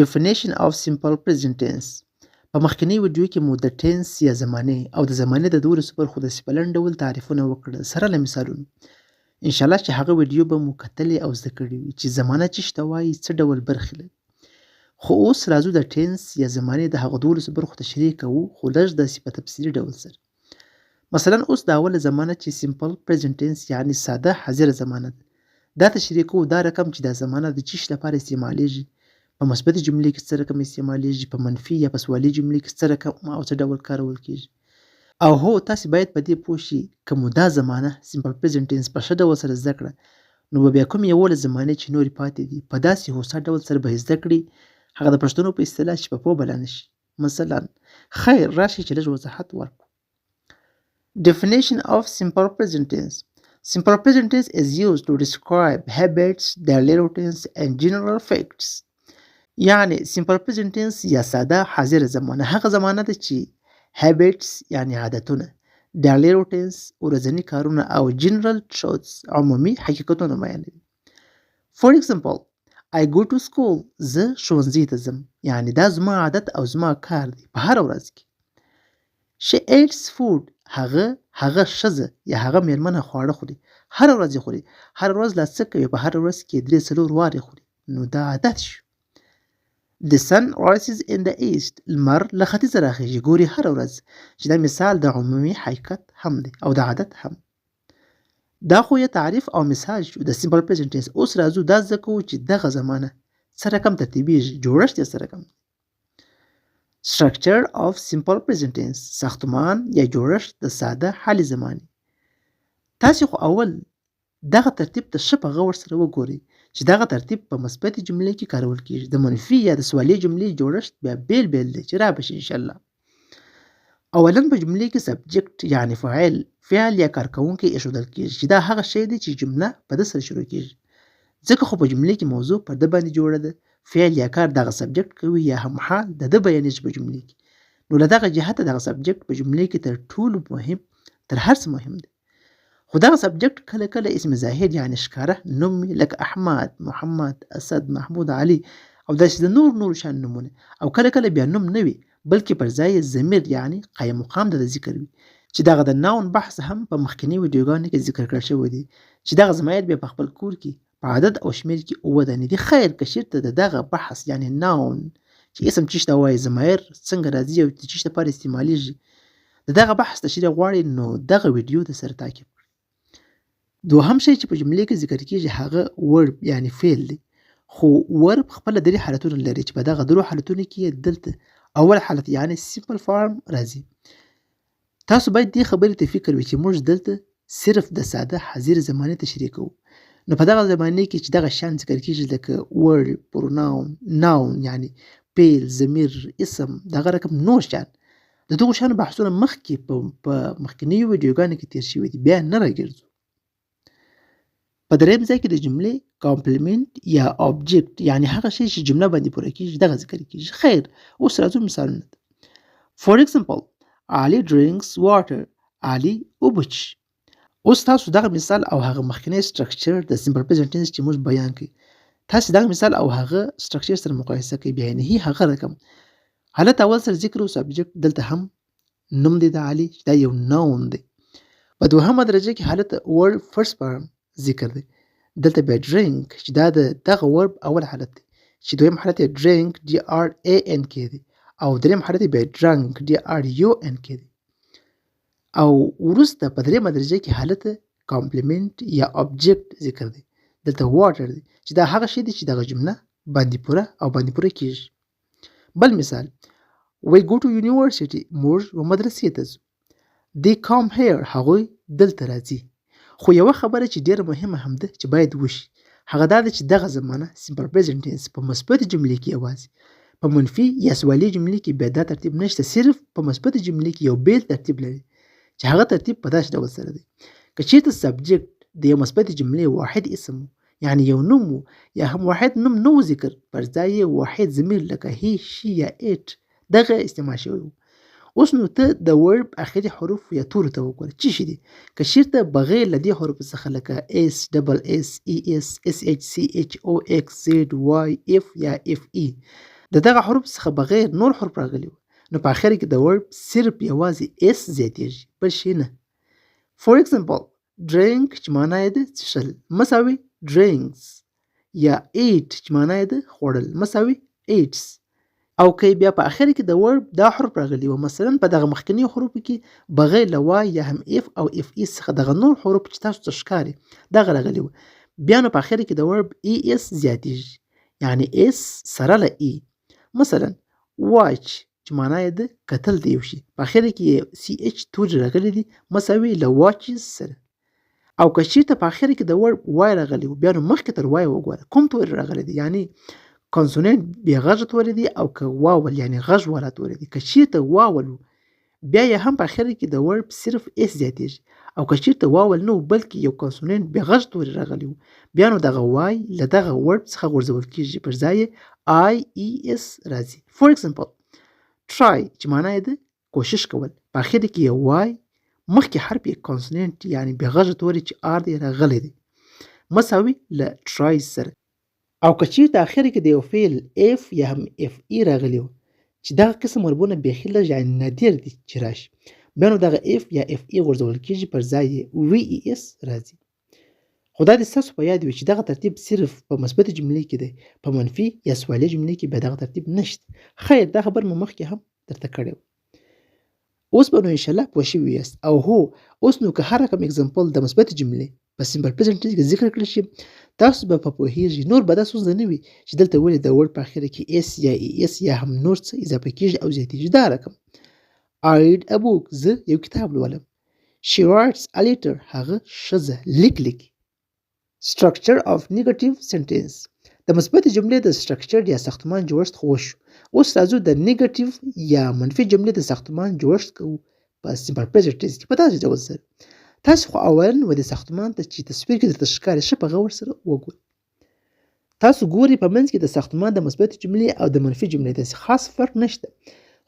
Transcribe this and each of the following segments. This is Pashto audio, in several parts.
Definition of Simple Present Tense. په مخکنۍ ویډیو کې مو د tense یا زمانې او د زمانې د دولسو برخو داسې په لنډ ډول تعریفونه وکړل سره له مثالونو. انشاءالله چې هغه ویډیو به مو کتلې او زده کړې وي چې زمانه چی ته وایي، څه ډول برخې لري. خو اوس راځو د tense یا زمانې د هغو 12 برخو تشریح کوو، خو لږ داسې په تفصیلي ډول سره. مثلا اوس د اوله زمانه چې simple present tense یعنی ساده حاضره زمانه ده، دا تشریح کوو. دا رقم چې دا زمانه د چیش لپاره استعمالیږي، په مثبتې جملې کې څه رقم استعمالیږي، په منفي یا په سوالي جملې کې څه رقم او څه ډول کارول کیږي. او هو، تاسې باید په دې پوه شئ، که مو دا زمانه simple present tense په ښه ډول سره زده کړه، نو به بیا کوم 11 زمانې چې نورې پاتې دي، په داسې هوسا ډول سره به یې زده کړي، هغه د پښتنو په اصطلاح چې په پوه بلا نه شي. مثلا خیر، راشئ چې لږ وضاحت ورکړو. Definition of simple present tense. Simple present tense is used to describe habits, daily routines and general facts. یعنی simple present tense یا ساده حاضره زمانه هغه زمانه ده چې habits یعنی عادتونه، daily routines ورځني کارونه او general truths عمومي حقیقتونه بیانوي. For example, I go to school. زه ښوونځي ته ځم، یعنی دا زما عادت او زما کار دی په هره ورځ کې. She eats food. هغه ښځه یا هغه میرمنه خواړه خوري، هره ورځ یې خوري. هره ورځ لا څه کوي، په هره ورځ کې درې څلور وارې خوري، نو دا عادت شو. The sun rises in the east. لمر له ختیځه راخیږي. ګوري، هره ورځ، چې دا مثال د عمومي حقیقت هم دی او د عادت هم. دا خو یې تعریف او مثال شو د simple present tense. اوس راځو دا زده کوو چې دغه زمانه څه رقم ترتیبیږي، جوړښت یې څه رقم دی. Structure of simple present tense، ساختمان یا جوړښت د ساده حالي زمانې. تاسې خو اول دغه ترتیب ته ښه په غور سره وګورئ چې دغه ترتیب په مثبتې جملې کې کارول کیږي. د منفي یا د سوالیه جملې جوړښت بیا بیل بیل دی چې را به شي انشاءالله. اولا په جملې کې subject یعنی فاعل، فعل یا کارکوونکی ایښودل کیږي، چې دا هغه شی دی چې جمله په ده سره شروع کیږي، ځکه خو په جملې کې موضوع پر ده باندې جوړه ده. فعل یا کار دغه subject کوي یا هم حال د ده بیانېږي په جملې کې. نو له دغه جهته دغه subject په جملې کې تر ټولو مهم، تر هر څه مهم دی. خو دغه subject کله کله اسم ظاهر یعنی ښکاره نوم وي، لکه احمد، محمد، اسد، محمود، علي او داسې د نور نور شان نومونه، او کله کله بیا نوم نه وي، بلکې پر ځای یې ضمیر یعنی قایم مقام د ذکر وي، چې دغه د noun بحث هم په مخکني ویډیوګانو کې ذکر کړل شوی دی، چې دغه ضمایر بیا په خپل کور کې په عدد او شمیر کې اووه دانې دي. خیر، که چېرته د دغه بحث یعنی noun چې اسم چیش ته وایي، ضمایر څنګه راځي او د چیش لپاره استعمالیږي، د دغه بحث تشریح غواړي، نو دغه ویډیو د سره تعقیب کړئ. دوهم شی چې په جملې کې ذکر کیږي هغه verb یعنی فعل دی. خو verb خپله درې حالتونه لري، چې په دغه درو حالتونو کې دلته اول حالت یعنی simple form راځي. تاسو باید دې خبرې ته فکر وي چې موږ دلته صرف د ساده حاضر زمانې تشریح کوو. نو په دغه زمانې کې چې دغه شیان ذکر کیږي، لکه verb، pronoun، noun یعنی فعل، ضمیر، اسم، دغه رقم نور شیان، د دغو شیانو بحثونه مخکې په مخکنیو ویډیوګانو کې تیر شوي دي، بیا نه راګرځو. په دریم ځای کې د جملې complement یا object یعنی هغه شی چې جمله باندې پوره کیږي، دغه ذکر کیږي. خیر، اوس راځو مثالونه ته. For example, Ali drinks water. علي اوبه څښي. اوس تاسو دغه مثال او هغه مخکنی structure د simple present tense چې موږ بیان کړي، تاسو دغه مثال او هغه structure سره مقایسه کوي. بیا نه هغه رقم حالت اول سره ذکر او subject دلته هم نوم دی د علي چې دا یو noun دی. په دوهمه درجه کې حالت verb first form ذکر دی. دلته بیا drink چې دا د دغه verb اول حالت دی، چې دویم حالت یې drank، D R A N K دی، او دریم حالت یې بیا drunk، D R U N K دی. او وروسته په دریمه درجه کې حالت complement یا object ذکر دی. دلته water دی چې دا هغه شی دی چې دغه جمله باندې پوره او باندې پوره کیږي. بل مثال: We go to university. موږ و مدرسې ته ځو. They come here. هغوی دلته راځي. خو یوه خبره چې ډیره مهمه هم ده چې باید وشي، هغه دا ده چې دغه زمانه simple present tense په مثبتې جملې کې یوازې، په منفي یا سوالي جملې کې بیا دا ترتیب نشته. صرف په مثبتې جملې کې یو بیل ترتیب لري، چې هغه ترتیب په داسې ډول سره دی: که چیرته subject د یو مثبتې جملې واحد اسم یعنی یو نوم وو یا هم واحد نوم نه و ذکر، پر ځای یې واحد ضمیر لکه he، she یا it دغه استعمال شوی وو. اوس نو ته د verb اخري حروف یا تورو ته وګوره چې شي دي. که چیرته بغیر له دې حروفو څخه لکه S، double S، E S، S H، C H، O X، Z، Y، F یا F E د دغه حروف څخه بغیر نور حروف راغلي وو، نو په اخر کې د ورب صرف یوازې اس زیاتیږي، بل شی نه. For example، drink چې معنا یې ده څښل، مساوي drinks، یا eat چې معنا یې ده خوړل، مساوي eats. او که بیا په اخر کې د ورب دا حرف راغلی و، مثلا په دغه مخکنیو حروفو کې بغیر له وای یا هم اف او اف ای څخه دغه نور حروف چې تاسو ته ښکاري دغه راغلی و، بیا نو په اخر کې د ورب ای اس زیاتیږي، یعنی اس سره له ای. مثلا واچ چې معنا یې ده کتل د یو شي، په اخر کې یې سی اچ توري راغلي دي، مساوي له واچز سره. او که چیرته په اخر کې د ورب وای راغلی و، بیا نو مخکې تر وای وګوره کوم توري راغلي دي، یعنی کانسوننټ بې غږه توري دي او که واول یعنی غږ والا توري دي. که چیرته واول و، بیا یې هم په اخر کې د ورب صرف اس زیاتیږي، او که چیرته واول نه و بلکې یو کانسوننټ بې غږ توري راغلی و، بیا نو دغه وای له دغه ورب څخه غورځول کیږي، پر ځای یې آی ای اس راځي. For example، try چې معنا یې ده کوشش کول، په اخر کې یې وای مخکې حرف یې کانسوننټ یعنی بې غږه توري چې آر دی راغلی دی، مساوي له tries سره. او که چیرته اخر کې د یو فعل اف یا هم اف ای راغلی و، چې دغه قسم وربونه بیخي لږ یعنی نادر دي چې راشي، بیا نو دغه اف یا اف ای غورځول کیږي، پر ځای یې وی ای اس راځي. خو دا دې ستاسو په یاد وي چې دغه ترتیب صرف په مثبتې جملې کې دی، په منفي یا سوالیه جملې کې بیا دغه ترتیب نشته. خیر، دا خبر مو مخکې هم درته کړې وه. اوس به نو انشاءالله پوه شوي یاست. او هو، اوس نو که هر رقم اگزامپل د مثبتې جملې په سمپل پریزنټ ټینس کې ذکر کړل شي، تاسو به په پوهیږئ. نور به دا ستونزه نه وي چې دلته ولې د ورډ په اخره کې اس یا ای اس یا هم نور څه اضافه کیږي او زیاتیږي. دا رقم I read a book، زه یو کتاب لولم. She writes a letter، هغه ښځه لیک لیکي. Structure of negative sentence. د مثبتې جملې د سټرکچر یا ساختمان جوړښت خو وشو، اوس راځو د نیگیټیو یا منفي جملې د ساختمان جوړښت کوو په سمپل پریزنټ ټینس کې په داسې ډول سره. تاسو خو اولا و دې ساختمان ته چې تصویر کې درته ښکاري ښه په غور سره وګورئ. تاسو ګورئ په منځ کې د ساختمان د مثبتې جملې او د منفي جملې داسې خاص فرق نشته،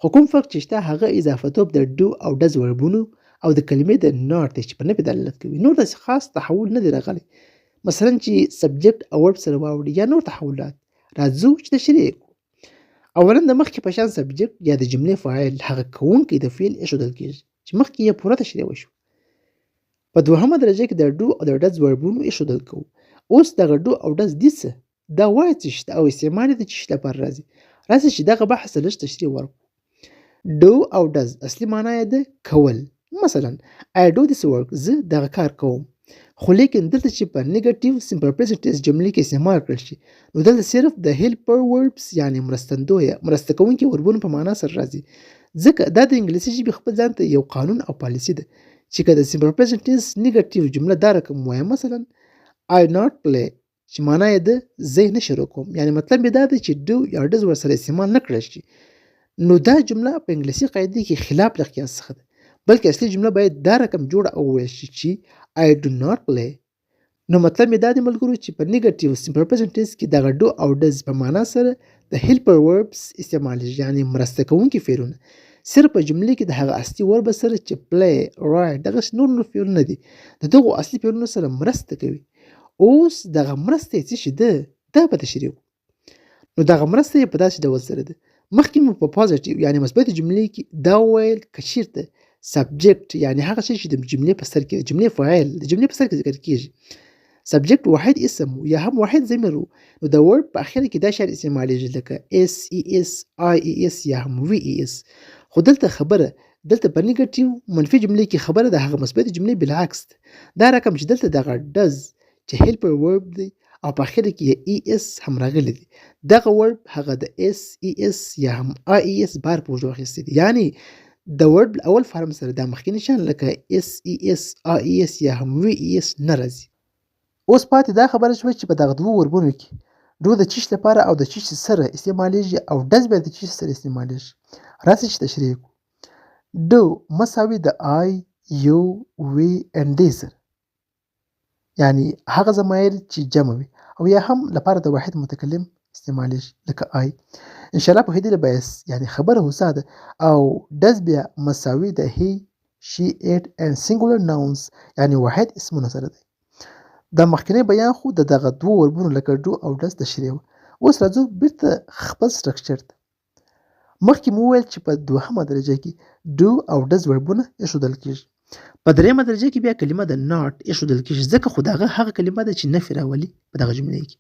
خو کوم فرق چې شته هغه اضافتوب د ډو او ډز وربونو او د کلمې د ناټ دی چې په نفي دلالت کوي. نور داسې خاص تحول نه دی راغلی، مثلا چې سبجیکټ او ورب سره واوړي یا نور تحولات. راځو چې تشریح یې کړو. اولا د مخکې په شان سبجیکټ یا د جملې فاعل هغه کوونکی د فعل ایښودل کېږي چې مخکې یې پوره تشریح وشو. په دوهمه درجه کې د ډو او د ډز وربونو ایښودل کوو. اوس دغه ډو او ډز دي څه، دا وایي څه شي او استعمال یې د څه شي لپاره راځي؟ راځئ چې دغه بحث ته لږ تشریح ورکړو. ډو او ډز اصلي معنا یې ده کول. مثلا I do this work، زه دغه کار کوم. خو لیکن دلته چې په نیگیټیو سمپل پریزنټ ټینس جملې کې استعمال کړل شي، نو دلته صرف د هیلپر وربس یعنی مرستندویه مرسته کوونکي وربونو په معنا سره راځي، ځکه دا د انګلیسي ژبې خپل ځان ته یو قانون او پالیسي ده چې که د سمپل پریزنټ ټینس نیگیټیو جمله دا رقم ووایم، مثلا I not play چې معنا یې ده زه یې نه شروع کوم، یعنی مطلب یې دا دی چې ډو یا ډز ورسره استعمال نه کړل شي، نو دا جمله په انګلیسي قاعدې کې خلاف له قیاس څخه ده، بلکې اصلي جمله باید دا رقم جوړه او وویل شي چې I do not play. نو مطلب یې دا دی ملګرو چې په نیگیټیو سمپل پریزنټ ټینس کې دغه ډو او ډز په معنا سره د هیلپر وربس استعمالیږي، یعنی مرسته کوونکي فعلونه، صرف په جملې کې د هغه اصلي ورب سره چې پلی، رایټ دغسې نور نور فعلونه دي، د دغو اصلي فعلونو سره مرسته کوي. اوس دغه مرسته یې څه شي ده، دا به تشریح کړو. نو دغه مرسته یې په داسې ډول سره ده، مخکې مو په پازیټیو یعنی مثبتې جملې کې دا وویل که چیرته سبجیکټ یعنی هغه شی چې د جملې په سر کې د جملې فاعل د جملې په سر کې ذکر کیږي، سبجیکټ واحد اسم و یا هم واحد ضمیر و، نو د ورب په اخر کې دا شیان استعمالیږي لکه اس ای اس، آی ای اس یا هم وی ای اس. خو دلته خبره دلته په نیگیټیو منفي جملې کې خبره د هغه مثبتې جملې بالعکس ده. دا رقم چې دلته دغه ډز چې هیلپر ورب دی او په اخر کې یې ای اس هم راغلی دی، دغه ورب هغه د اس ای اس یا هم آی ای اس بار په اوږدو اخیستی دی، یعنی د ورب له اول فارم سره دا مخکینی شیان لکه اس ای اس، آی ای اس یا هم وی ای اس نه راځي. اوس پاتې دا خبره شوه چې په دغه دوو وربونو کې ډو د چیش لپاره او د چیش سره استعمالیږي او ډز بیا د چیش سره استعمالیږي. راسئ چې تشریح کړو. ډو مساوي د آی، یو، وی اینډ ډی سره، یعنی هغه ضمایر چې جمع وي او یا هم لپاره د واحد متکلم استعمالیږي لکه آی. انشاءالله پوهېدلي به یاست، یعنی خبره هوسا ده. او ډز بیا مساوي د هی، شي، ایټ اینډ سینګولر ناونز یعنی واحد اسمونه سره دی. دا مخکنی بیان خو د دغه دوو وربونو لکه ډو او ډز تشریح وه. اوس راځو بیرته خپل سټرکچر ته. مخکې مو وویل چې په دوهمه درجه کې do او does وربونه ایښودل کیږي. په دریمه درجه کې بیا کلمه د not ایښودل کیږي، ځکه خو دغه هغه کلمه ده چې نفي راولي په دغه جملې کې.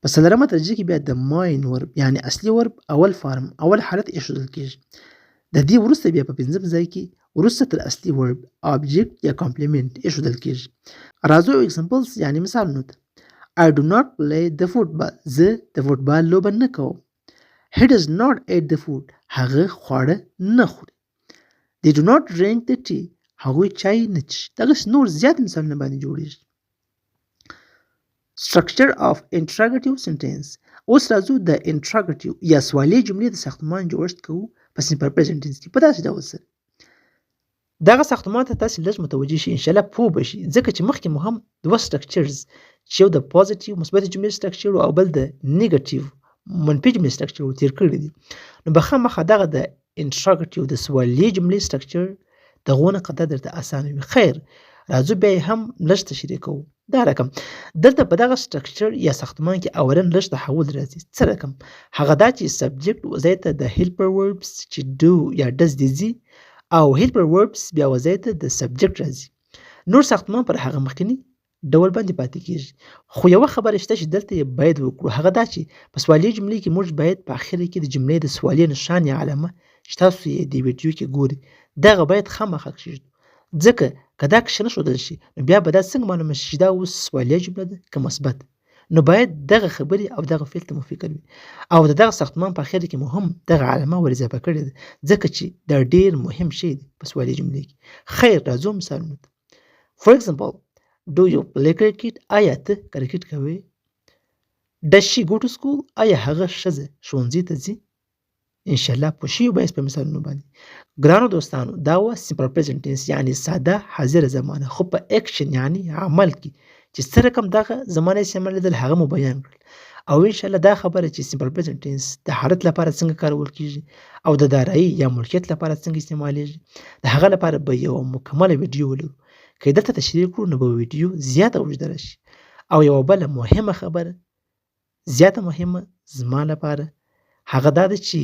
په څلورمه درجه کې بیا د ماین ورب یعنی اصلي ورب اول فارم اول حالت ایښودل کیږي. د دې وروسته بیا په پنځم ځای کې وروسته تر اصلي ورب آبجیکټ یا کمپلیمنټ ایښودل کیږي. راځو اگزامپلز یعنی مثالونو ته. I do not play the football. زه د فوټبال لوبه نه کوم. He does not eat the food. هغه خواړه نه خوري. They do not drink the tea. هغوی چای نه څښي. دغسې نور زیات مثالونه باندې جوړیږي. Structure of interrogative sentence. اوس راځو د interrogative یا سوالیه جملې د ساختمان جوړښت کوو په simple present tense کې په داسې ډول سره. دغه ساختمان ته تاسې لږ متوجه شئ، انشاءالله پوه به شئ، ځکه چې مخکې مو هم دوه سټرکچرز چې یو د پوزیټیو مثبتې جملې سټرکچر او بل د نیګټیو منفي جملې سټرکچر تیر کړي دي. نو به خامخا دغه د انټراګټیو د سوالیې جملې سټرکچر دغونه قدر درته اسانه وي. خیر، راځو بیا یې هم لږ تشریح کوو. دا رقم دلته په دغه سټرکچر یا ساختمان کې اولا لږ تحول راځي. څه رقم؟ هغه دا چې سبجیکټ ځای ته د هیلپر وربس چې do یا does دي ځي او هیلپر وربس بیا وځای ته د سبجیکټ راځي. نور ساختمان پر هغه مخکني ډول باندې پاتې کیږي. خو یوه خبره شته چې دلته یې باید وکړو، هغه دا چې په سوالیه جملې کې موږ باید په اخره کې د جملې د سوالیه نښان یا علامه چې تاسو یې دې ویډیو کې ګورئ دغه باید خامخا کښېږدو، ځکه که دا کښېنښودل شي نو بیا به دا څنګه معلومه شي چې دا اوس سوالیه جمله ده که مثبت. نو باید دغه خبرې او دغه فعل ته مو فکر وي. او د دغه ساختمان په اخر کې مو هم دغه علامه ور اضافه کړې ده، ځکه چې دا ډېر مهم شی دی په سوالیه جملې کې. خیر، راځو مثالونو ته. For example, do you play cricket? آیا ته کرکټ کوې؟ Does she go to school? آیا هغه ښځه ښوونځي ته ځي؟ انشاءالله پوه شوي به یاست په مثالونو باندې. ګرانو دوستانو، دا وه سمپل پریزنټ ټینس یعنی ساده حاضره زمانه، خو په اکشن یعنی عمل کې چې څه رقم دغه زمانه استعمالېدل هغه مو بیان کړل. او انشاءالله دا خبره چې سمپل پریزنټ ټینس د حالت لپاره څنګه کارول کیږي او د دارایي یا ملکیت لپاره څنګه استعمالیږي، د هغه لپاره به یوه مکمله ویډیو ولرو. که یې دلته تشریح کړو نو به ویډیو زیاته اوږده راشي. او یوه بله مهمه خبره، زیاته مهمه زما لپاره، هغه دا ده چې